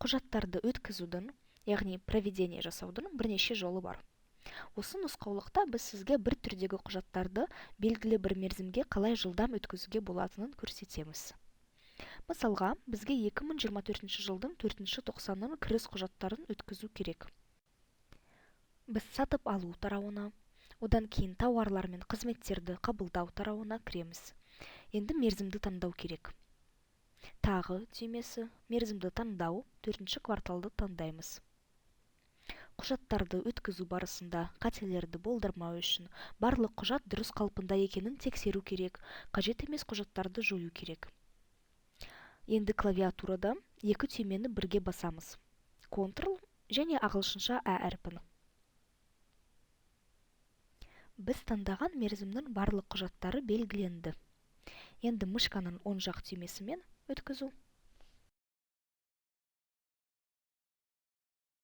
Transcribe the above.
Құжаттарды өткізудің, яғни проведение жасаудың бірнеше жолы бар. Осы нұсқаулықта біз сізге бір түрдегі құжаттарды белгілі бір мерзімге қалай жылдам өткізуге болатынын көрсетеміз. Мысалға, бізге 2024 жылдың төртінші тоқсанының кіріс құжаттарын өткізу керек. Біз сатып алу тарауына, одан кейін тауарлар мен қызметтерді қабылдау тарауына кіреміз. Енді мерзімді таңдау керек. Тағы түймесі, мерзімді таңдау, төртінші кварталды таңдаймыз. Құжаттарды өткізу барысында қателерді болдырмау үшін барлық құжат дұрыс қалпында екенін тексеру керек, қажет емес құжаттарды жою керек. Енді клавиатурада екі түймені бірге басамыз. Ctrl және ағылшынша Ә әрпін. Біз таңдаған мерзімнің барлық құжаттары белгіленді. Енді мышканың оң жақ түймесімен өткізу.